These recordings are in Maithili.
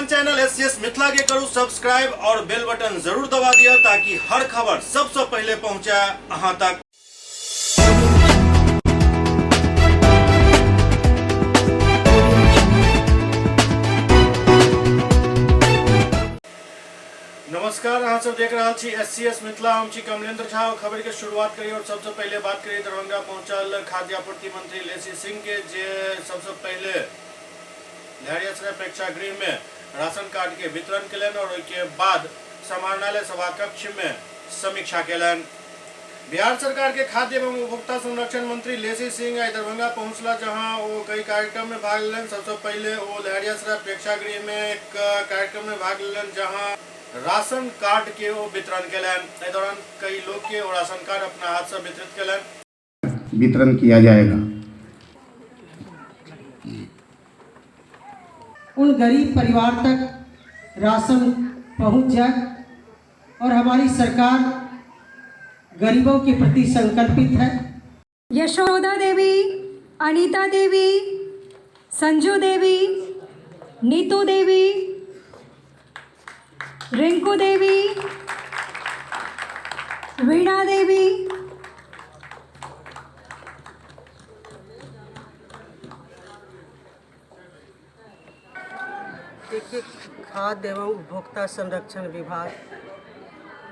अपन चैनल एससीएस मिथिला के करू सब्सक्राइब और बेल बटन जरूर दबा दिया ताकि हर खबर सबसे पहले पहुंचे अहां तक। नमस्कार, अहाँ सब देख रहा छी एस सी एस मिथिला। हम छी कमलेंद्र झा और खबर के शुरुआत करी और सबसे पहले बात करी दरभंगा पहुंचल खाद्य आपूर्ति मंत्री लेसी सिंह के, जे सबसे पहले लहरियासराय प्रेक्षागृह में राशन कार्ड के वितरण केलनि और ओहिके बाद समाहरणालय सभा कक्ष में समीक्षा केलनि। बिहार सरकार के खाद्य एवं उपभोक्ता संरक्षण मंत्री लेसी सिंह आई दरभंगा पहुंचला, जहां वो कई कार्यक्रम में भाग लेलनि। सबसे पहले वो लहरियासराय प्रेक्षागृह में एक कार्यक्रम में भाग लेलनि, जहां राशन कार्ड के वो वितरण केलनि। एहि दौरान कई लोग के वो राशन कार्ड अपना हाथ से वितरित केलनि। वितरण किया जाएगा। उन गरीब परिवार तक राशन पहुंच जाए और हमारी सरकार गरीबों के प्रति संकल्पित है। यशोदा देवी, अनीता देवी, संजू देवी, नीतू देवी, रिंकू देवी, वीणा देवी, देखिए, खाद्य एवं उपभोक्ता संरक्षण विभाग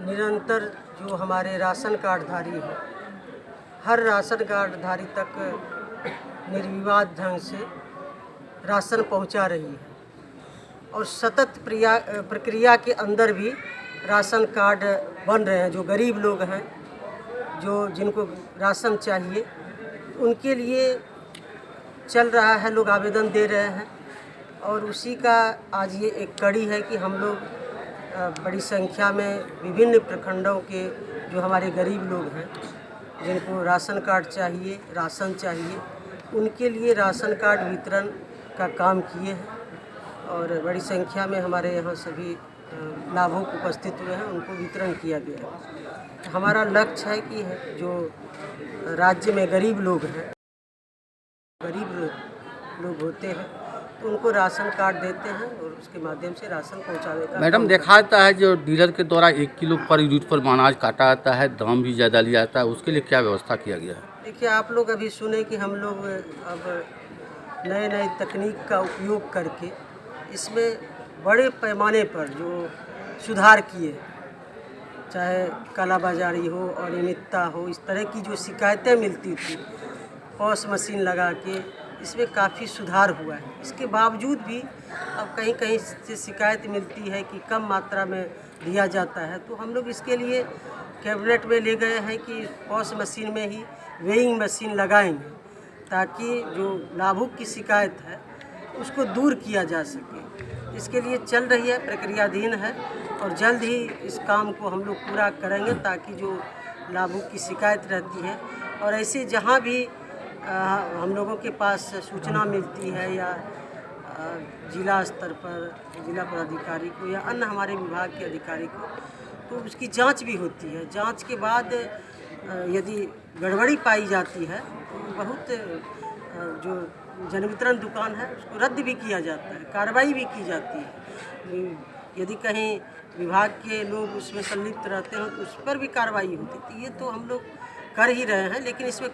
निरंतर जो हमारे राशन कार्डधारी हैं, हर राशन कार्डधारी तक निर्विवाद ढंग से राशन पहुंचा रही है और सतत प्रक्रिया के अंदर भी राशन कार्ड बन रहे हैं। जो गरीब लोग हैं, जो जिनको राशन चाहिए, उनके लिए चल रहा है, लोग आवेदन दे रहे हैं और उसी का आज ये एक कड़ी है कि हम लोग बड़ी संख्या में विभिन्न प्रखंडों के जो हमारे गरीब लोग हैं, जिनको राशन कार्ड चाहिए, राशन चाहिए, उनके लिए राशन कार्ड वितरण का काम किए हैं और बड़ी संख्या में हमारे यहाँ सभी लाभुक उपस्थित हुए हैं, उनको वितरण किया गया है। हमारा लक्ष्य है कि जो राज्य में गरीब लोग हैं, गरीब लोग होते हैं, तो उनको राशन कार्ड देते हैं और उसके माध्यम से राशन पहुंचाने का मैडम, काम देखा जाता है जो डीलर के द्वारा 1 किलो पर यूनिट पर अनाज काटा जाता है, दाम भी ज़्यादा लिया जाता है, उसके लिए क्या व्यवस्था किया गया है? देखिए, आप लोग अभी सुने कि हम लोग अब नए नए तकनीक का उपयोग करके इसमें बड़े पैमाने पर जो सुधार किए, चाहे कालाबाजारी हो, अनियमितता हो, इस तरह की जो शिकायतें मिलती थी, पॉस मशीन लगा के इसमें काफ़ी सुधार हुआ है। इसके बावजूद भी अब कहीं-कहीं से शिकायत मिलती है कि कम मात्रा में दिया जाता है, तो हम लोग इसके लिए कैबिनेट में ले गए हैं कि पॉस मशीन में ही वेइंग मशीन लगाएंगे ताकि जो लाभुक की शिकायत है उसको दूर किया जा सके। इसके लिए चल रही है, प्रक्रियाधीन है और जल्द ही इस काम को हम लोग पूरा करेंगे ताकि जो लाभुक की शिकायत रहती है और ऐसे जहाँ भी हम लोगों के पास सूचना मिलती है या जिला स्तर पर जिला पदाधिकारी को या अन्य हमारे विभाग के अधिकारी को, तो उसकी जांच भी होती है। जांच के बाद यदि गड़बड़ी पाई जाती है तो बहुत जो जन वितरण दुकान है उसको रद्द भी किया जाता है, कार्रवाई भी की जाती है। यदि कहीं विभाग के लोग उसमें संलिप्त रहते हैं तो उस पर भी कार्रवाई होती है। तो ये तो हम लोग कर ही रहे हैं, लेकिन इसमें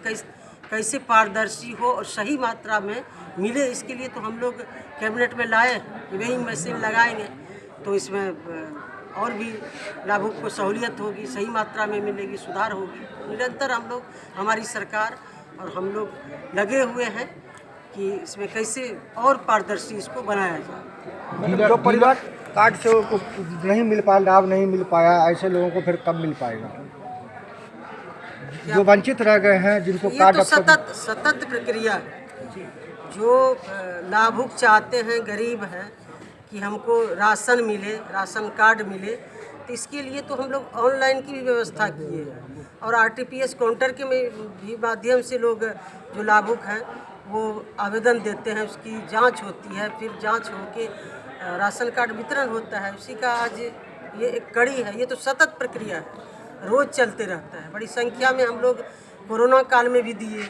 कैसे पारदर्शी हो और सही मात्रा में मिले, इसके लिए तो हम लोग कैबिनेट में लाए, वेइंग मशीन लगाएंगे तो इसमें और भी लाभुक को सहूलियत होगी, सही मात्रा में मिलेगी, सुधार होगी। निरंतर हम लोग, हमारी सरकार और हम लोग लगे हुए हैं कि इसमें कैसे और पारदर्शी इसको बनाया जाए। जो परिवार कार्ड से नहीं मिल पाया, लाभ नहीं मिल पाया, ऐसे लोगों को फिर कब मिल पाएगा? जो वंचित रह गए हैं, जिनको ये कार्ड तो अब तक सतत प्रक्रिया है। जो लाभुक चाहते हैं, गरीब हैं, कि हमको राशन मिले, राशन कार्ड मिले, तो इसके लिए तो हम लोग ऑनलाइन की भी व्यवस्था किए हैं और RTPS counter के भी माध्यम से लोग जो लाभुक हैं वो आवेदन देते हैं, उसकी जांच होती है, फिर जांच होके राशन कार्ड वितरण होता है। उसी का आज ये एक कड़ी है। ये तो सतत प्रक्रिया है, रोज़ चलते रहता है। बड़ी संख्या में हम लोग कोरोना काल में भी दिए,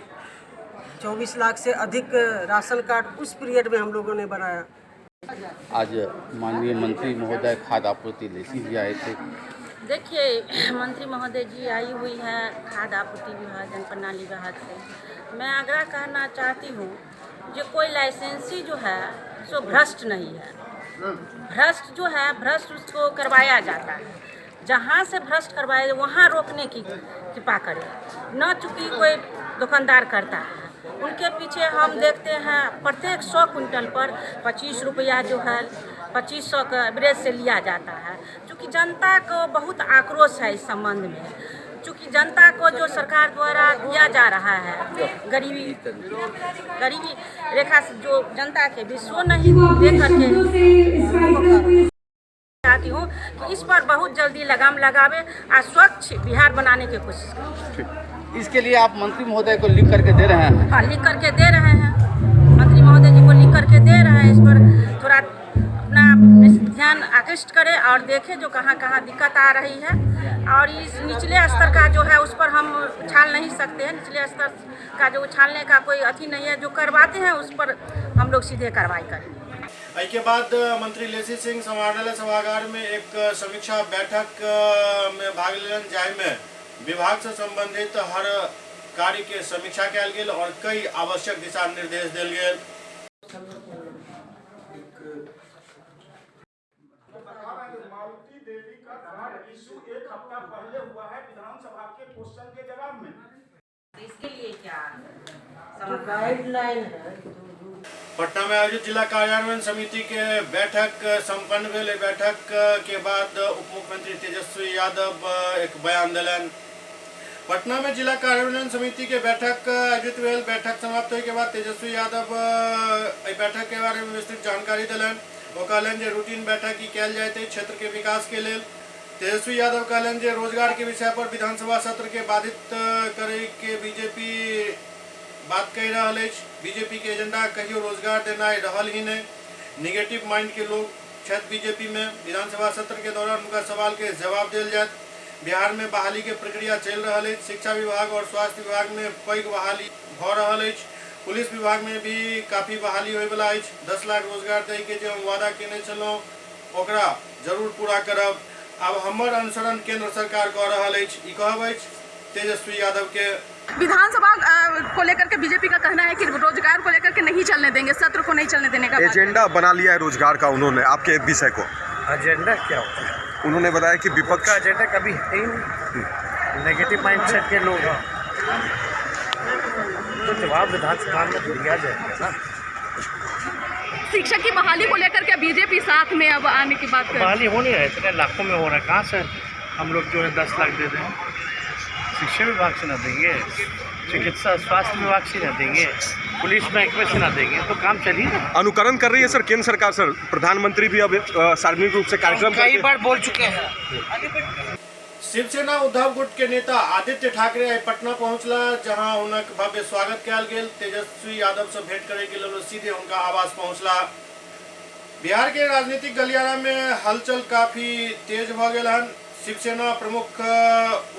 24 लाख से अधिक राशन कार्ड उस पीरियड में हम लोगों ने बनाया। आज माननीय मंत्री महोदय खाद्य आपूर्ति लेसी जी आए थे। देखिए, मंत्री महोदय जी आई हुई है खाद्य आपूर्ति विभाग जन प्रणाली विभाग से। मैं आग्रह कहना चाहती हूँ जो कोई लाइसेंसी जो है सो भ्रष्ट नहीं है। भ्रष्ट जो है, भ्रष्ट उसको करवाया जाता है। जहाँ से भ्रष्ट करवाया वहाँ रोकने की कृपा करें। न चूँकि कोई दुकानदार करता है, उनके पीछे हम देखते हैं प्रत्येक 100 कुंटल पर 25 रुपया जो है 2500 का एवरेज से लिया जाता है। चूँकि जनता को बहुत आक्रोश है इस संबंध में, चूँकि जनता को जो सरकार द्वारा दिया जा रहा है गरीबी गरीबी रेखा से जो जनता के भी सो नहीं वो दे अपने करके शब्दों से इस कार्यक्रम को ये चाहती हूँ कि इस पर बहुत जल्दी लगाम लगावे और स्वच्छ बिहार बनाने की कोशिश करें। इसके लिए आप मंत्री महोदय को लिख करके दे रहे हैं? हाँ, लिख करके दे रहे हैं, मंत्री महोदय जी को लिख करके दे रहे हैं। इस पर थोड़ा अपना ध्यान आकृष्ट करें और देखें जो कहाँ कहाँ दिक्कत आ रही है। और इस निचले स्तर का जो है उस पर हम उछाल नहीं सकते हैं। निचले स्तर का जो उछालने का कोई अथी नहीं है, जो करवाते हैं उस पर हम लोग सीधे कार्रवाई करें। एहिके बाद मंत्री लेसी सिंह समाहरणालय सभागार में एक समीक्षा बैठक में भाग लेलनि, जाहिमे विभाग से संबंधित हर कार्य के समीक्षा कयल गेल और कई आवश्यक दिशा निर्देश देल गेल। मारुति देवी का कार्ड इशू एक हफ्ता पहले हुआ है विधानसभा के क्वेश्चन के जवाब में। इसके लिए क्या जो गाइडलाइन है तो पटना में आयोजित जिला कार्यान्वयन समिति के बैठक संपन्न भेल। एहि बैठक के बाद उप मुख्यमंत्री तेजस्वी यादव एक बयान देलनि। पटना में जिला कार्यान्वयन समिति के बैठक आयोजित भेल। बैठक समाप्त होय के बाद तेजस्वी यादव एहि बैठक के बारे में विस्तृत जानकारी देलनि। ओ कहलनि जे रूटीन बैठक ई कयल जाइत अछि क्षेत्र के विकास के लेल। तेजस्वी यादव कहलनि जे रोजगार के विषय पर विधानसभा सत्र के बाधित करे के बीजेपी बात कहि रहल अछि। बीजेपी के एजेंडा कहियो रोजगार देनाइ रहल ही नहि। निगेटिव माइंड के लोग छथि बीजेपी में। विधानसभा सत्र के दौरान हुनका सवाल के जवाब देल जायत। बिहार में बहाली के प्रक्रिया चलि रहल अछि। शिक्षा विभाग और स्वास्थ्य विभाग में पैघ बहाली भऽ रहल अछि। पुलिस विभाग में भी काफी बहाली होयवला अछि। 10 लाख रोजगार दै के जे हम वादा केने छलहुँ ओकरा जरूर पूरा करब। आब हमर अनुसरण केंद्र सरकार कऽ रहल अछि, ई कहब अछि तेजस्वी यादव के। विधानसभा को लेकर के बीजेपी का कहना है कि रोजगार को लेकर के नहीं चलने देंगे, सत्र को नहीं चलने देने का बात। एजेंडा बना लिया है रोजगार का उन्होंने, आपके विषय को। एजेंडा क्या होता है? उन्होंने बताया कि विपक्ष का एजेंडा कभी है ही नहीं। नेगेटिव माइंडसेट के लोग हैं तो जवाब विधानसभा में दिया जाएगा ना। शिक्षक की बहाली को लेकर के बीजेपी साथ में अब आने की बात कर। बहाली हो नहीं रहा है, इतने लाखों में हो रहा है, कहाँ से हम लोग जो है 10 लाख दे दें? शिक्षा विभाग से ना देंगे, चिकित्सा स्वास्थ्य विभाग से ना देंगे, पुलिस महकमे से ना देंगे तो काम चल ही ना। अनुकरण कर रही है सर केंद्र सरकार। सर प्रधानमंत्री भी अब सार्वजनिक रूप से कार्यक्रम कई बार बोल चुके हैं। शिवसेना उद्धव गुट के नेता आदित्य ठाकरे आइ पटना पहुंचला, जहां हुनक भव्य स्वागत कयल गेल। तेजस्वी यादव से भेंट करे के लेल सीधे हुनका आवास पहुंचला। बिहार के राजनीतिक गलियारा में हलचल काफी तेज भ गेल हन। शिवसेना प्रमुख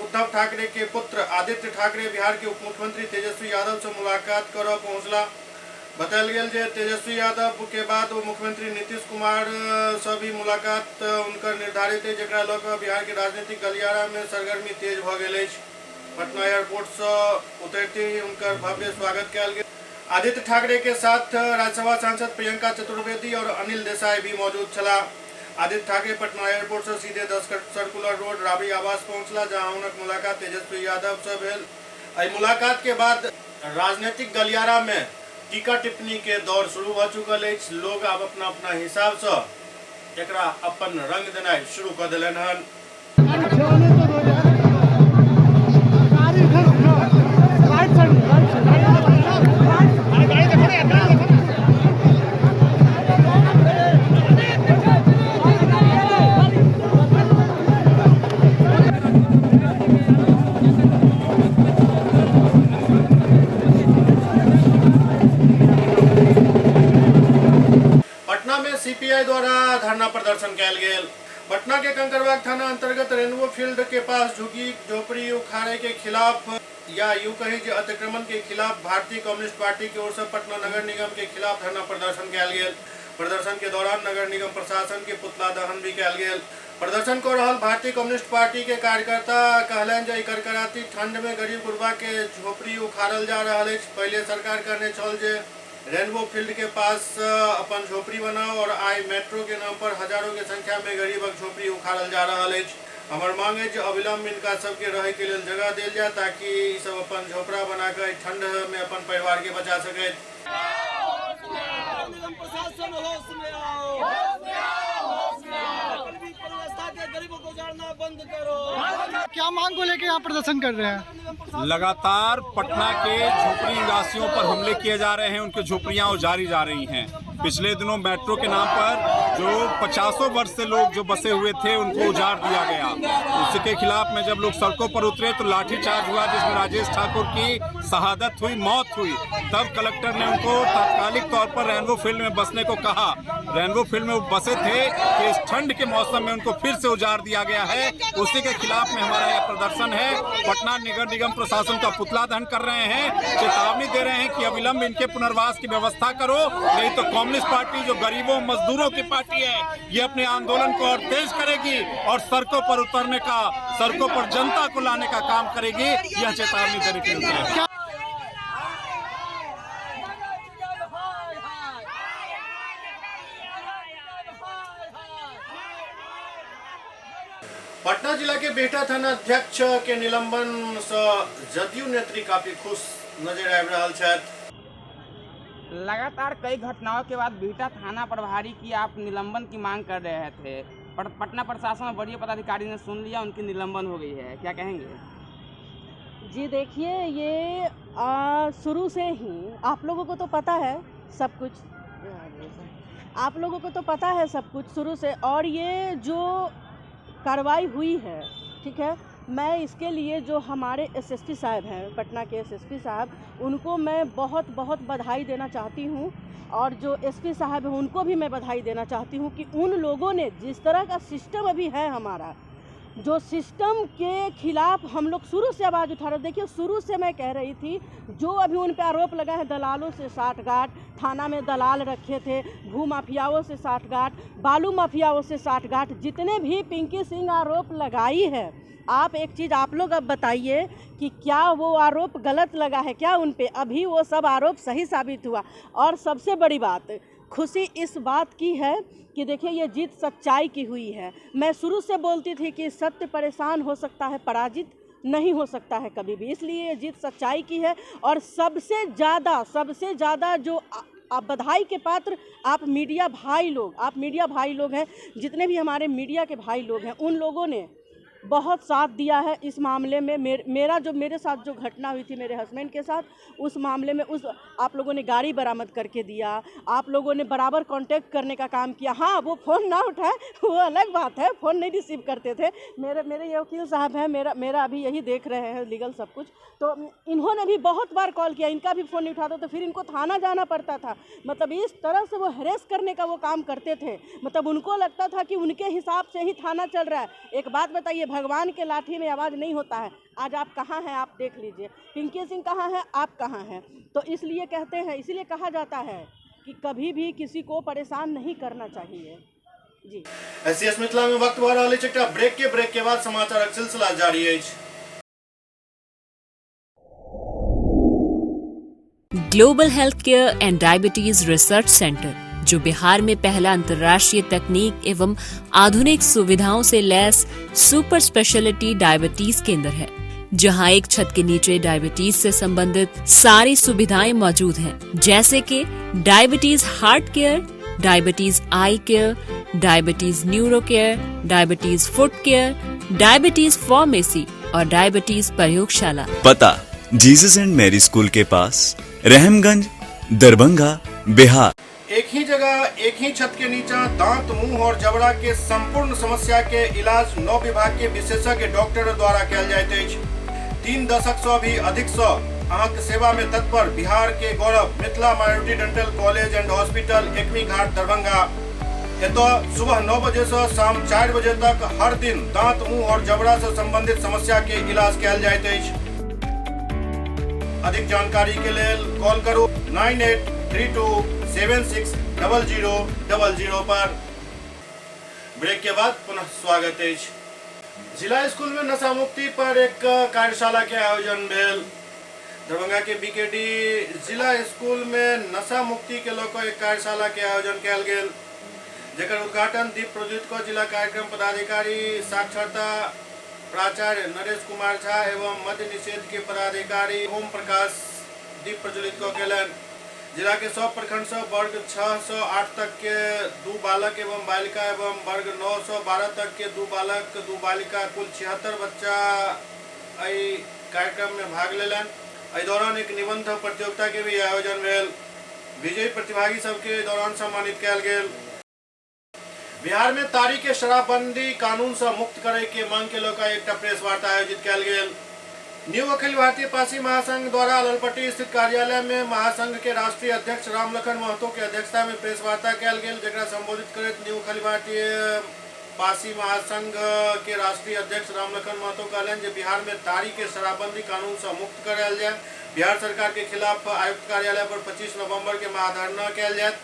उद्धव ठाकरे के पुत्र आदित्य ठाकरे बिहार के उपमुख्यमंत्री तेजस्वी यादव से मुलाकात करऽ पहुंचला। बतायल गेल जे तेजस्वी यादव के बाद वो मुख्यमंत्री नीतीश कुमार से भी मुलाकात उनकर निर्धारित है, जकरा लऽ कऽ बिहार के राजनीतिक गलियारा में सरगर्मी तेज भऽ गेल अछि। पटना एयरपोर्ट से उतरते ही उनकर भव्य स्वागत कयल गेल। आदित्य ठाकरे के साथ राज्यसभा सांसद प्रियंका चतुर्वेदी और अनिल देसाई भी मौजूद छला। आदित्य ठाकरे पटना एयरपोर्ट से सीधे 10 सर्कुलर रोड राबड़ी आवास पहुंचला, जहां हुनक मुलाकात तेजस्वी यादव से भेल। एहि मुलाकात के बाद राजनीतिक गलियारा में टीका टिप्पणी के दौर शुरू भ चुकल अछि। लोग आब अपना अपना हिसाब से एकरा अपन रंग देनाइ शुरू कऽ देलनि हन। पटना में सीपीआई द्वारा धरना प्रदर्शन कयल गेल। पटना के कंकड़बाग थाना अंतर्गत रेनबो फील्ड के पास झुग्गी झोपड़ी उखाड़े के खिलाफ या यूं कही जे अतिक्रमण के खिलाफ भारतीय कम्युनिस्ट पार्टी की ओर से पटना नगर निगम के खिलाफ धरना प्रदर्शन कयल गेल। प्रदर्शन के दौरान नगर निगम प्रशासन के पुतला दहन भी कयल गेल। प्रदर्शन कऽ रहल भारतीय कम्युनिस्ट पार्टी के कार्यकर्ता कहलनि जे कड़कड़ाती ठंड में गरीब गुरबा के झोपड़ी उखाड़ल जा रहल अछि। पहिले सरकार कहने छल जे रेनबो फील्ड के पास अपन झोपड़ी बनाओ और आई मेट्रो के नाम पर हजारों के संख्या में गरीबक झोपड़ी उखाड़ल जा रहल अछि। हमर मांग अछि जे अविलंब हिनका सबके रहै के लेल जगह देल जाय ताकि ई सब अपन झोपड़ा बना कऽ ठंड में अपन परिवार के बचा सकथि। प्रशासन होश में आओ, होश में आओ, होश में आओ। व्यवस्था के गरीबों को उजाड़ना बंद करो। क्या मांग को लेकर यहाँ प्रदर्शन कर रहे हैं? लगातार पटना के झोपड़ी निवासियों पर हमले किए जा रहे हैं, उनकी झोपड़ियां उजाड़ी जा रही हैं। पिछले दिनों मेट्रो के नाम पर जो 50 वर्ष से लोग जो बसे हुए थे उनको उजाड़ दिया गया। उसके खिलाफ में जब लोग सड़कों पर उतरे तो लाठीचार्ज हुआ, जिसमें राजेश ठाकुर की शहादत हुई, मौत हुई। तब कलेक्टर ने उनको तात्कालिक तौर पर रेनबो फील्ड में बसने को कहा। रेनबो फील्ड में वो बसे थे कि इस ठंड के मौसम में उनको फिर से उजाड़ दिया गया है। उसी के खिलाफ में हमारा यह प्रदर्शन है। पटना नगर निगम प्रशासन का पुतला दहन कर रहे हैं, चेतावनी दे रहे हैं कि अविलंब इनके पुनर्वास की व्यवस्था करो, नहीं तो कम्युनिस्ट पार्टी जो गरीबों मजदूरों की पार्टी है ये अपने आंदोलन को और तेज करेगी और सड़कों पर उतरने का, सड़कों पर जनता को लाने का काम करेगी। यह चेतावनी देने के लिए। पटना जिला के बेहटा थाना अध्यक्ष के निलंबन से जदयू नेत्री काफी खुश नजर आबि रहल छथि। लगातार कई घटनाओं के बाद बिहटा थाना प्रभारी की आप निलंबन की मांग कर रहे थे, पर पटना प्रशासन और वरीय पदाधिकारी ने सुन लिया, उनकी निलंबन हो गई है, क्या कहेंगे? जी देखिए, ये शुरू से ही आप लोगों को तो पता है सब कुछ, आप लोगों को तो पता है सब कुछ शुरू से। और ये जो कार्रवाई हुई है, ठीक है, मैं इसके लिए जो हमारे एसएसपी साहब हैं, पटना के एसएसपी साहब, उनको मैं बहुत बहुत बधाई देना चाहती हूँ। और जो एसपी साहब हैं उनको भी मैं बधाई देना चाहती हूँ कि उन लोगों ने जिस तरह का सिस्टम अभी है हमारा, जो सिस्टम के खिलाफ हम लोग शुरू से आवाज़ उठा रहे। देखिए शुरू से मैं कह रही थी, जो अभी उन पे आरोप लगा है दलालों से साठगांठ, थाना में दलाल रखे थे, भू माफियाओं से साठगांठ, बालू माफियाओं से साठगांठ, जितने भी पिंकी सिंह आरोप लगाई है, आप एक चीज़ आप लोग अब बताइए कि क्या वो आरोप गलत लगा है क्या उन पे? अभी वो सब आरोप सही साबित हुआ। और सबसे बड़ी बात, खुशी इस बात की है कि देखिए ये जीत सच्चाई की हुई है। मैं शुरू से बोलती थी कि सत्य परेशान हो सकता है, पराजित नहीं हो सकता है कभी भी, इसलिए ये जीत सच्चाई की है। और सबसे ज़्यादा जो आप बधाई के पात्र आप मीडिया भाई लोग, आप मीडिया भाई लोग हैं, जितने भी हमारे मीडिया के भाई लोग हैं, उन लोगों ने बहुत साथ दिया है इस मामले में। मेरा जो मेरे साथ जो घटना हुई थी मेरे हस्बैंड के साथ, उस मामले में उस आप लोगों ने गाड़ी बरामद करके दिया, आप लोगों ने बराबर कांटेक्ट करने का काम किया। हाँ, वो फ़ोन ना उठाए वो अलग बात है, फ़ोन नहीं रिसीव करते थे। मेरे ये वकील साहब हैं, मेरा अभी यही देख रहे हैं लीगल सब कुछ, तो इन्होंने भी बहुत बार कॉल किया, इनका भी फ़ोन नहीं उठाता तो फिर इनको थाना जाना पड़ता था। मतलब इस तरह से वो हरेस करने का वो काम करते थे, मतलब उनको लगता था कि उनके हिसाब से ही थाना चल रहा है। एक बात बताइए, भगवान के लाठी में आवाज़ नहीं होता है। आज आप कहाँ हैं आप देख लीजिए, पिंकी सिंह कहाँ हैं, आप कहाँ हैं। तो इसलिए कहते हैं, इसलिए कहा जाता है कि कभी भी किसी को परेशान नहीं करना चाहिए। जी एससीएस मिथिला में वक्त भऽ रहल अछि एकटा ब्रेक के बाद समाचारक सिलसिला जारी अछि। Global health care and diabetes research centre, जो बिहार में पहला अंतर्राष्ट्रीय तकनीक एवं आधुनिक सुविधाओं से लैस सुपर स्पेशलिटी डायबिटीज केंद्र है, जहां एक छत के नीचे डायबिटीज से संबंधित सारी सुविधाएं मौजूद हैं, जैसे कि diabetes heart care, diabetes eye care, diabetes neuro care, diabetes foot care, diabetes pharmacy और डायबिटीज प्रयोगशाला। पता जीसस एंड मैरी स्कूल के पास, रहमगंज, दरभंगा, बिहार। एक ही जगह एक ही छत के नीचा दांत, मुंह और जबड़ा के संपूर्ण समस्या के इलाज 9 विभाग के विशेषज्ञ डॉक्टर द्वारा कयल जाइत अछि। 3 दशक से भी अधिक से अहाँके सेवा में तत्पर बिहार के गौरव Mithila minority dental college and hospital, Ekmi Ghat, Darbhanga. एतऽ सुबह 9 बजे से शाम 4 बजे तक हर दिन दांत, मुंह और जबड़ा से संबंधित समस्या के इलाज कयल जाइत अछि। अधिक जानकारी के लेल कॉल करू 9832 760000 पर। ब्रेक के बाद पुनः स्वागत अछि। जिला स्कूल में नशा मुक्ति पर एक कार्यशाला के आयोजन भेल। दरभंगा के बीकेडी जिला स्कूल में नशा मुक्ति के लऽ कऽ एक कार्यशाला के आयोजन कयल गेल, जकर उद्घाटन दीप प्रज्वलित कऽ जिला कार्यक्रम पदाधिकारी साक्षरता प्राचार्य नरेश कुमार झा एवं मद्य निषेध के पदाधिकारी ओम प्रकाश दीप प्रज्वलित कऽ केलनि। जिला के सब प्रखंड से वर्ग 6 से 8 तक के 2 बालक एवं बालिका एवं वर्ग 9 से 12 तक के 2 बालक 2 बालिका कुल 76 बच्चा एहि कार्यक्रम में भाग लेलनि। एहि दौरान एक निबंध प्रतियोगिता के भी आयोजन भेल। विजयी प्रतिभागी सबके दौरान सम्मानित कयल गेल। बिहार में तारी के शराबबंदी कानून से मुक्त करे के मांग के लऽ कऽ एकटा प्रेस वार्ता आयोजित कयल गेल। न्यू अखिल भारतीय पासी महासंघ द्वारा लालपट्टी स्थित कार्यालय में महासंघ के राष्ट्रीय अध्यक्ष रामलखन महतो के अध्यक्षता में प्रेस वार्ता कयल गेल, जकरा संबोधित करैत न्यू अखिल भारतीय पासी महासंघ के राष्ट्रीय अध्यक्ष रामलखन महतो कहलनि जे बिहार में तारी के शराबबंदी कानून से मुक्त करायल जाय। बिहार सरकार के खिलाफ आयुक्त कार्यालय पर 25 नवंबर के महाधरना कयल जायत,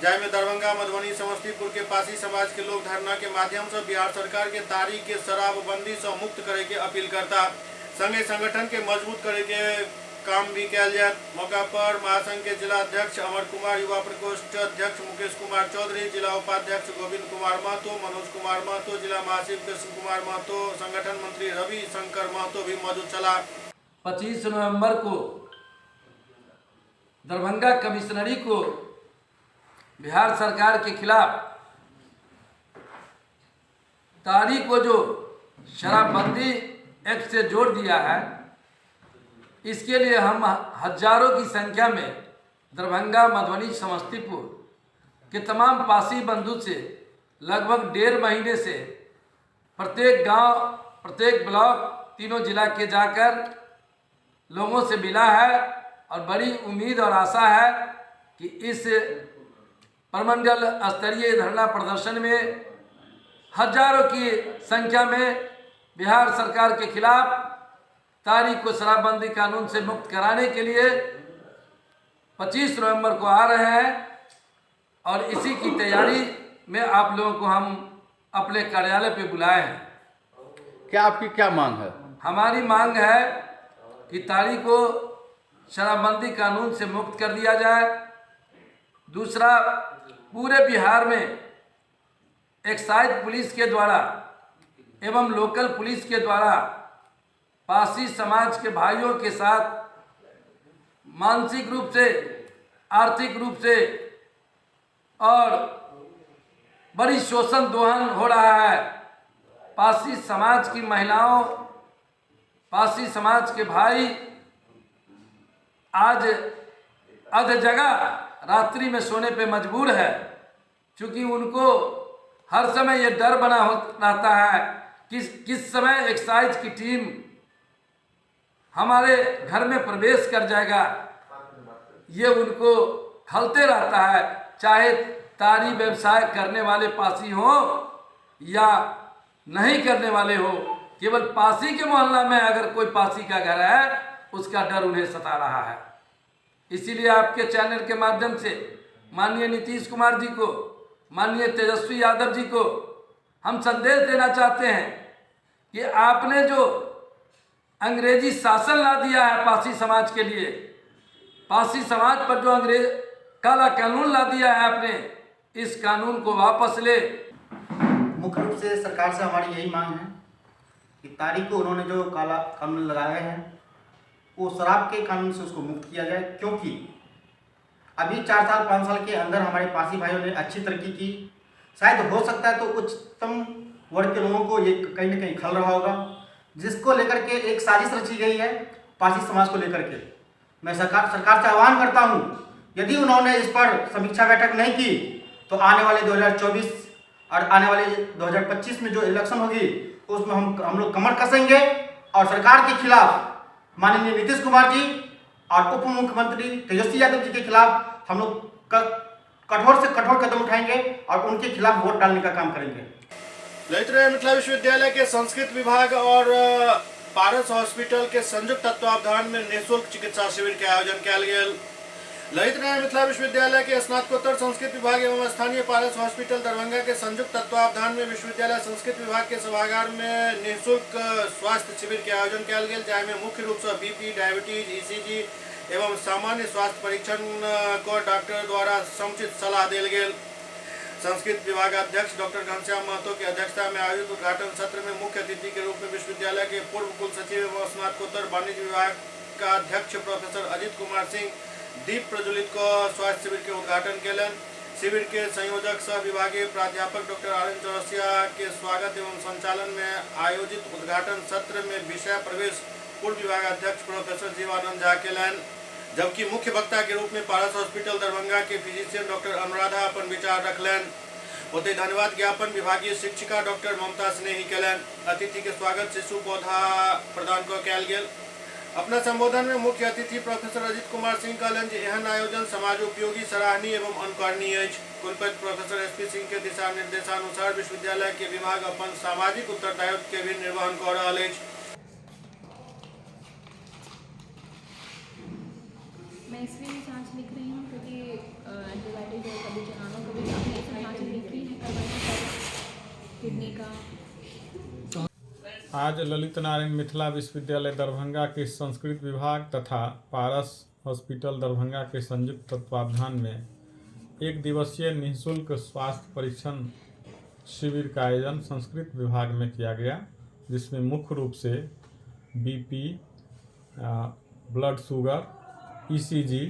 जाहिमे दरभंगा, मधुबनी, समस्तीपुर के पासी समाज के लोग धरना के माध्यम से बिहार सरकार के तारी के शराबबंदी से मुक्त करे के अपील करता, संगे संगठन के मजबूत करे के काम भी कयल जायत। मौका पर महासंघ के जिला अध्यक्ष अमर कुमार, युवा प्रकोष्ठ अध्यक्ष मुकेश कुमार चौधरी, जिला उपाध्यक्ष गोविंद कुमार महतो, मनोज कुमार महतो, जिला महासचिव कृष्ण कुमार महतो, संगठन मंत्री रवि शंकर महतो भी मौजूद छलाह। 25 नवंबर को दरभंगा कमिश्नरी को बिहार सरकार के खिलाफ तारी को जो शराबबंदी एक्ट से जोड़ दिया है, इसके लिए हम हजारों की संख्या में दरभंगा, मधुबनी, समस्तीपुर के तमाम पासी बंधु से लगभग 1.5 महीने से प्रत्येक गांव, प्रत्येक ब्लॉक, तीनों जिला के जाकर लोगों से मिला है और बड़ी उम्मीद और आशा है कि इस प्रमंडल स्तरीय धरना प्रदर्शन में हजारों की संख्या में बिहार सरकार के खिलाफ तारीख को शराबबंदी कानून से मुक्त कराने के लिए 25 नवंबर को आ रहे हैं और इसी की तैयारी में आप लोगों को हम अपने कार्यालय पे बुलाए हैं। क्या आपकी क्या मांग है? हमारी मांग है कि तारीख को शराबबंदी कानून से मुक्त कर दिया जाए। दूसरा, पूरे बिहार में एक्साइज पुलिस के द्वारा एवं लोकल पुलिस के द्वारा पासी समाज के भाइयों के साथ मानसिक रूप से, आर्थिक रूप से और बड़ी शोषण दोहन हो रहा है। पासी समाज की महिलाओं, पासी समाज के भाई आज अध जगह रात्रि में सोने पे मजबूर है, क्योंकि उनको हर समय ये डर बना हो रहता है कि किस समय एक्साइज की टीम हमारे घर में प्रवेश कर जाएगा। ये उनको खलते रहता है, चाहे तारी व्यवसाय करने वाले पासी हो या नहीं करने वाले हो, केवल पासी के मोहल्ला में अगर कोई पासी का घर है उसका डर उन्हें सता रहा है। इसीलिए आपके चैनल के माध्यम से माननीय नीतीश कुमार जी को, माननीय तेजस्वी यादव जी को हम संदेश देना चाहते हैं कि आपने जो अंग्रेजी शासन ला दिया है पासी समाज के लिए, पासी समाज पर जो अंग्रेज काला कानून ला दिया है आपने, इस कानून को वापस ले। मुख्य रूप से सरकार से हमारी यही मांग है कि तारीख को उन्होंने जो काला कानून लगाए हैं वो शराब के कानून से उसको मुक्त किया जाए, क्योंकि अभी 4 साल 5 साल के अंदर हमारे पासी भाइयों ने अच्छी तरक्की की। शायद हो सकता है तो उच्चतम वर्ग के लोगों को ये कहीं ना कहीं खल रहा होगा, जिसको लेकर के एक साजिश रची गई है पासी समाज को लेकर के। मैं सरकार से आह्वान करता हूँ, यदि उन्होंने इस पर समीक्षा बैठक नहीं की तो आने वाले 2024 और आने वाले 2025 में जो इलेक्शन होगी उसमें हम लोग कमर कसेंगे और सरकार के खिलाफ माननीय नीतीश कुमार जी और उप मुख्यमंत्री तेजस्वी यादव जी के खिलाफ हम लोग कठोर से कठोर कदम उठाएंगे और उनके खिलाफ वोट डालने का काम करेंगे। ललित मिथिला विश्वविद्यालय के संस्कृत विभाग और पारस हॉस्पिटल के संयुक्त तत्वावधान में निःशुल्क चिकित्सा शिविर के आयोजन कयल गेल। ललित नारायण मिथिला विश्वविद्यालय के स्नातकोत्तर संस्कृत विभाग एवं स्थानीय पारस हॉस्पिटल दरभंगा के संयुक्त तत्वावधान में विश्वविद्यालय संस्कृत विभाग के सभागार में निःशुल्क स्वास्थ्य शिविर के आयोजन कयल गेल, जाहिमे मुख्य रूप से बीपी, डायबिटीज, ईसीजी एवं सामान्य स्वास्थ्य परीक्षण को डॉक्टर द्वारा समुचित सलाह देल गेल। संस्कृत विभागाध्यक्ष डॉक्टर घनश्याम महतो की अध्यक्षता में आयोजित उद्घाटन सत्र में मुख्य अतिथि के रूप में विश्वविद्यालय के पूर्व कुलसचिव एवं स्नातकोत्तर वाणिज्य विभाग का अध्यक्ष प्रोफेसर अजित कुमार सिंह दीप प्रज्वलित को स्वास्थ्य शिविर के उद्घाटन केलन। शिविर के संयोजक सह विभागीय प्राध्यापक डॉक्टर आर एन चौरसिया के स्वागत एवं संचालन में आयोजित उद्घाटन सत्र में विषय प्रवेश पूर्व विभागाध्यक्ष प्रोफेसर जीवानंद झा केलन, जबकि मुख्य वक्ता के रूप में पारस हॉस्पिटल दरभंगा के फिजिशियन डॉक्टर अनुराधा अपन विचार रखलन। ओतहि धन्यवाद ज्ञापन विभागीय शिक्षिका डॉक्टर ममता स्नेही केलन। अतिथि के स्वागत शिशु पौधा प्रदान कऽ कयल गेल। अपना संबोधन में मुख्य अतिथि प्रोफेसर अजित कुमार सिंह कहलनि जे एहन आयोजन समाज उपयोगी, सराहनीय एवं अनुकरणीय अछि। कुलपति प्रोफेसर एस पी सिंह के दिशा निर्देशानुसार विश्वविद्यालय के विभाग अपन सामाजिक उत्तरदायित्व के भी निर्वहन कऽ रहल अछि। मैं इसलिए जाँच लिख रही हूँ क्योंकि एंटीबायोटिक है, कभी चलाना, कभी आपने ऐसी जाँच लिखी है किडनी का। आज ललित नारायण मिथिला विश्वविद्यालय दरभंगा के संस्कृत विभाग तथा पारस हॉस्पिटल दरभंगा के संयुक्त तत्वावधान में एक दिवसीय निःशुल्क स्वास्थ्य परीक्षण शिविर का आयोजन संस्कृत विभाग में किया गया, जिसमें मुख्य रूप से बीपी, ब्लड शुगर, ईसीजी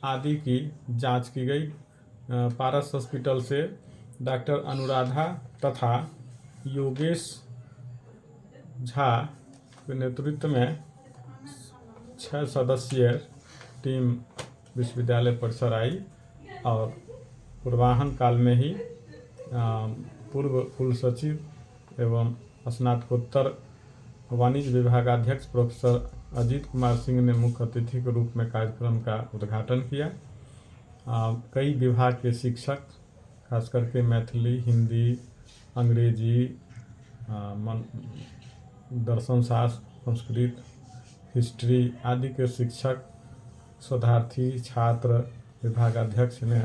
आदि की जांच की गई। पारस हॉस्पिटल से डॉक्टर अनुराधा तथा योगेश झा के नेतृत्व में 6 सदस्यीय टीम विश्वविद्यालय परिसर आई और पूर्वाहन काल में ही पूर्व कुलसचिव एवं स्नातकोत्तर वाणिज्य विभागाध्यक्ष प्रोफेसर अजीत कुमार सिंह ने मुख्य अतिथि के रूप में कार्यक्रम का उद्घाटन किया। कई विभाग के शिक्षक, खास करके मैथिली, हिंदी, अंग्रेजी, दर्शन शास्त्र, संस्कृत, हिस्ट्री आदि के शिक्षक, शोधार्थी, छात्र, विभागाध्यक्ष ने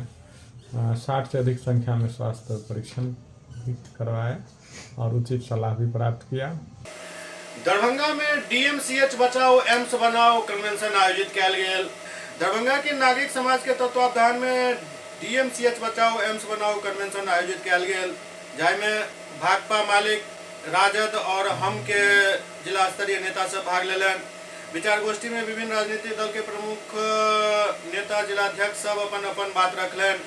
60 से अधिक संख्या में स्वास्थ्य परीक्षण भी करवाए और उचित सलाह भी प्राप्त किया। दरभंगा में डीएमसीएच बचाओ एम्स बनाओ कन्वेंशन आयोजित कयल गेल। दरभंगा के नागरिक समाज के तत्वावधान में डीएमसीएच बचाओ एम्स बनाओ कन्वेंशन आयोजित कयल गेल, जाहिमे भाकपा मालिक, राजद और हम के जिला स्तरीय नेता सब भाग लेलनि। विचार गोष्ठी में विभिन्न राजनीतिक दल के प्रमुख नेता, जिलाध्यक्ष सब अपन अपन बात रखलनि।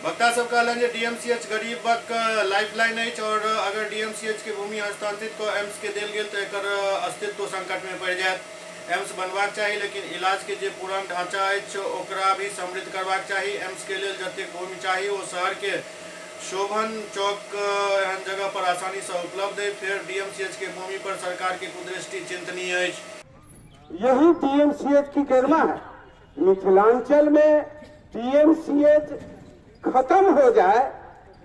वक्ता सब कहलनि जे डीएमसीएच गरीबक लाइफलाइन अछि और अगर डीएमसीएच के भूमि हस्तांतरित कऽ एम्स के देल गेल तऽ एकर अस्तित्व संकट में पड़ि जायत। एम्स बनबाक चाही, लेकिन इलाज के जे पुरान ढांचा अछि ओकरा भी समृद्ध करबाक चाही। एम्स के लेल जतेक भूमि चाही ओ शहर के शोभन चौक एहन जगह पर आसानी से उपलब्ध है। फिर डीएमसीएच के भूमि पर सरकार के कुदृष्टि चिंतनीय अछि। यही डीएमसीएच की गरिमा है। मिथिलांचल में डीएमसीएच खत्म हो जाए,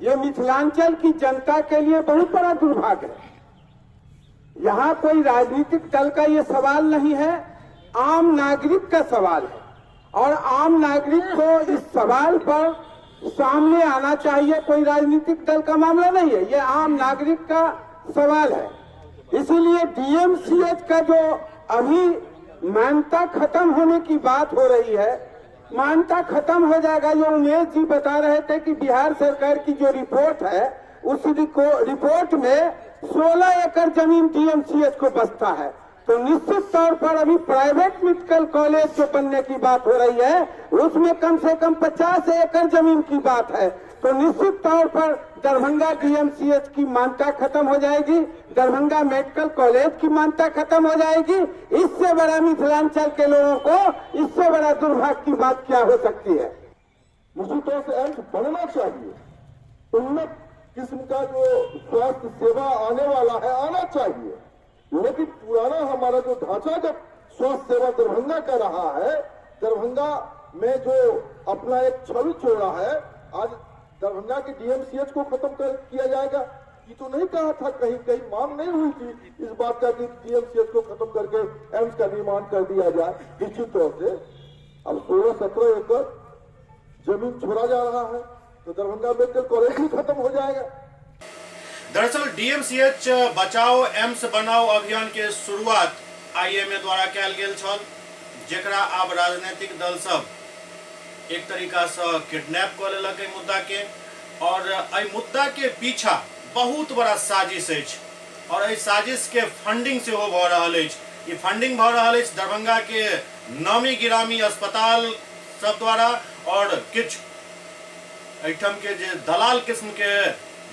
ये मिथिलांचल की जनता के लिए बहुत बड़ा दुर्भाग्य है। यहाँ कोई राजनीतिक दल का ये सवाल नहीं है, आम नागरिक का सवाल है और आम नागरिक को इस सवाल पर सामने आना चाहिए। कोई राजनीतिक दल का मामला नहीं है, ये आम नागरिक का सवाल है। इसीलिए डीएमसीएच का जो अभी मान्यता खत्म होने की बात हो रही है, मान्यता खत्म हो जाएगा। जो उमेश जी बता रहे थे कि बिहार सरकार की जो रिपोर्ट है, उस रिपोर्ट में 16 एकड़ जमीन डीएमसीएच को बचता है, तो निश्चित तौर पर अभी प्राइवेट मेडिकल कॉलेज जो बनने की बात हो रही है उसमें कम से कम 50 एकड़ जमीन की बात है, तो निश्चित तौर पर दरभंगा डीएमसीएच की मान्यता खत्म हो जाएगी, दरभंगा मेडिकल कॉलेज की मान्यता खत्म हो जाएगी। इससे बड़ा मिथिलांचल के लोगों को, इससे बड़ा दुर्भाग्य की बात क्या हो सकती है। निश्चित तौर से एम्स बनना चाहिए, उन्नत किस्म का जो स्वास्थ्य सेवा आने वाला है आना चाहिए, लेकिन पुराना हमारा जो ढांचा जब स्वास्थ्य सेवा दरभंगा का रहा है, दरभंगा में जो अपना एक छवि छोड़ा है, आज दरभंगा के डीएमसीएच को खत्म कर किया जाएगा ये तो नहीं कहा था, कहीं कहीं मांग नहीं हुई थी इस बात का कि डीएमसीएच को खत्म करके एम्स का निर्माण कर दिया जाए। निश्चित तौर से अब 16-17 एकड़ जमीन छोड़ा जा रहा है तो दरभंगा मेडिकल कॉलेज भी खत्म हो जाएगा। दरअसल डीएमसीएच बचाओ एम्स बनाओ अभियान के शुरुआत आईएमए द्वारा कयल गेल छल, जेकरा आब राजनीतिक दल सब एक तरीका से किडनैप कऽ लेलक एहि मुद्दा के। और एहि मुद्दा के पीछा बहुत बड़ा साजिश अछि और एहि साजिश के फंडिंग सेहो भऽ रहल अछि। ई फंडिंग भऽ रहल अछि दरभंगा के नामी गिरामी अस्पताल सब द्वारा और किछु एहिठाम के जे दलाल किस्म के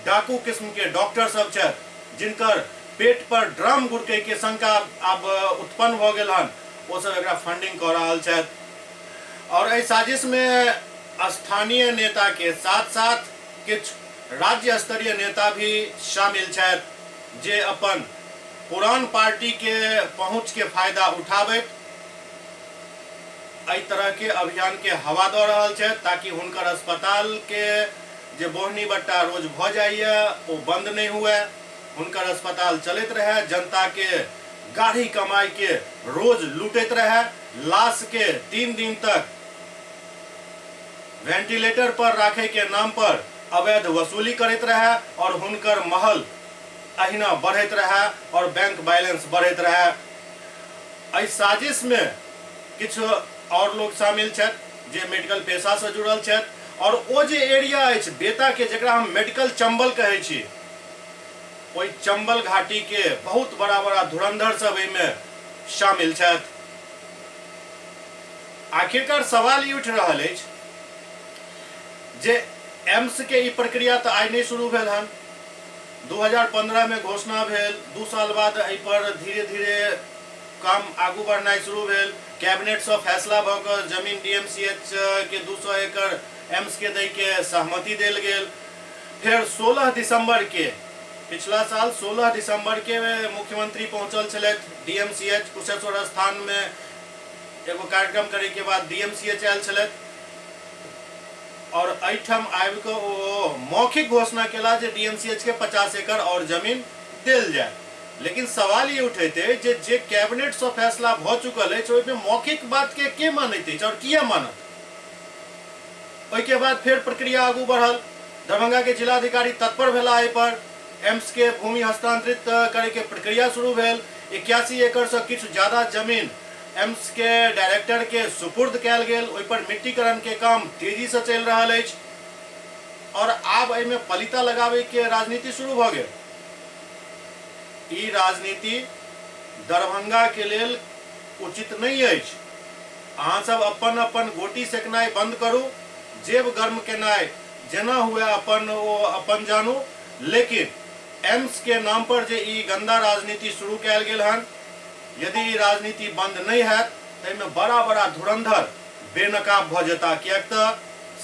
डाकू किस्म के डॉक्टर सब छथि, जिनकर पेट पर ड्रम गुड़कै के शंका आब उत्पन्न भऽ गेल हन, ओ सब एकरा फंडिंग कऽ रहल छथि। और एहि साजिश में स्थानीय नेता के साथ साथ किछु राज्य स्तरीय नेता भी शामिल छथि, जे अपन पुरान पार्टी के पहुंच के फायदा उठाबैत एहि तरह के अभियान के हवा दऽ रहल छथि, ताकि हुनकर अस्पताल के जे बोहनी बट्टा रोज भऽ जाइए ओ बंद नहीं हुए, हुनकर अस्पताल चलैत रहे, जनता के गाढ़ी कमाई के रोज लूटैत रहे, लाश के 3 दिन तक वेंटिलेटर पर राखे के नाम पर अवैध वसूली करैत रहे और हुनकर महल अहिना बढ़ैत रहे और बैंक बैलेंस बढ़ैत रहे। एहि साजिश में किछु और लोग शामिल छथि जे मेडिकल पेशा से जुड़ल छथि और ओ जे एरिया अछि बेता के, जकरा हम मेडिकल चंबल कहै छी, ओहि चंबल घाटी के बहुत बड़ा बड़ा धुरंधर सब एहिमे शामिल छथि। आखिरकार सवाल ई उठि रहल अछि जे एम्स के ई प्रक्रिया तऽ आइ नहि शुरू भेल हन। 2015 में घोषणा भेल, 2 साल बाद एहि पर धीरे धीरे काम आगू बढ़नाइ शुरू भेल। कैबिनेटसँ फैसला भऽ कऽ जमीन डीएमसीएच के 200 एकड़ एम्स के दै के सहमति देल गेल। फेर 16 दिसंबर के, पिछला साल 16 दिसंबर के मुख्यमंत्री पहुंचल छलथि डीएमसीएच कुशेश्वर स्थान में एगो कार्यक्रम करे के बाद डीएमसीएच आयल छलथि और एहिठाम आबि कऽ ओ मौखिक घोषणा केला जे डीएमसीएच के 50 एकड़ और जमीन देल जाय। लेकिन सवाल ई उठैत अछि जे कैबिनेटसँ फैसला भऽ चुकल अछि ओहिमे मौखिक बात के के मानैत अछि और किया मानत। ओहिके बाद फेर प्रक्रिया आगू बढ़ल। दरभंगा के जिलाधिकारी तत्पर भेला एहि पर। एम्स के भूमि हस्तांतरित करे के प्रक्रिया शुरू भेल। 81 एकड़ से किछु ज्यादा जमीन एम्स के डायरेक्टर के सुपुर्द कयल गेल। ओहि पर मिट्टीकरण के काम तेजी से चलि रहल अछि और आब एहिमे पलिता लगाबे के राजनीति शुरू भऽ गेल। ई राजनीति दरभंगा के लेल उचित नहीं अछि। अहाँ सब अपन अपन गोटी सेकनाइ बंद करू, जेब गर्म केनाइ जेना हुए अपन ओ अपन जानू, लेकिन एम्स के नाम पर जे ई गंदा राजनीति शुरू कयल गेल हन, यदि ई राजनीति बंद नहीं हैत तऽ एहिमे बड़ा बड़ा धुरंधर बेनकाब भऽ जेता, किएक तऽ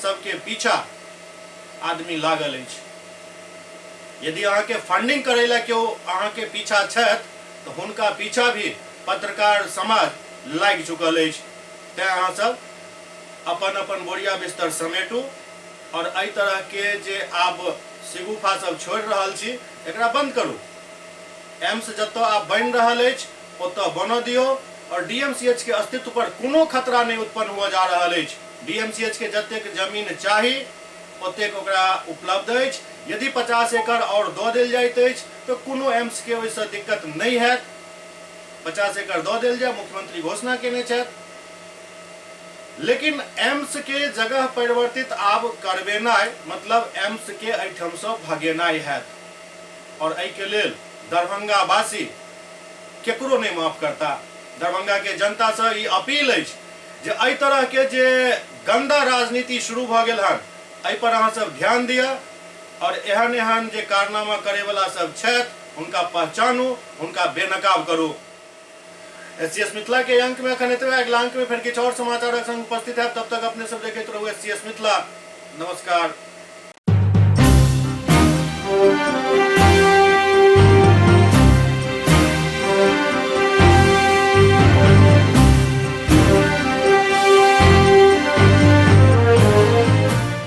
सबके पीछा आदमी लागल अछि। यदि अहाँके फंडिंग करै लए केओ अहाँके पीछा छथि तऽ हुनका पीछा भी पत्रकार समाज लागि चुकल अछि। तेँ अहाँ सब अपन अपन बोरिया बिस्तर समेटू और एहि तरह के जे आब सिगुफा सब छोड़ि रहल छी एकरा बंद करू। एम्स जतऽ आब बनि रहल अछि ओतऽ बनऽ दियौ और डीएमसीएच के अस्तित्व पर कोनो खतरा नहि उत्पन्न हुअ जा रहल अछि। डीएमसीएच के जतेक जमीन चाही ओतेक ओकरा उपलब्ध अछि। यदि 50 एकड़ और दऽ देल जाइत अछि तऽ कोनो एम्स के ओहिसँ दिक्कत नहि हैत। 50 एकड़ दऽ देल जाय, मुख्यमंत्री घोषणा केने छथि। लेकिन एम्स के जगह परिवर्तित आब करबेनाइ मतलब एम्स के एहिठामसँ भगेनाइ हैत और एहिके लेल दरभंगावासी केकरो नहि माफ करता। दरभंगा के जनतासँ ई अपील अछि जे एहि तरह के जे गंदा राजनीति शुरू भऽ गेल हन एहि पर अहाँ सब ध्यान दिअ और एहन एहन जे कारनामा करैवला सब छथि हुनका पहचानू, हुनका बेनकाब करू। एससीएस मिथिला के अंक में अखन एतबे। अगिला अंक में फिर किछु और समाचारक संग उपस्थित है। तब तक अपने सब देखैत रहू एससीएस मिथिला। नमस्कार।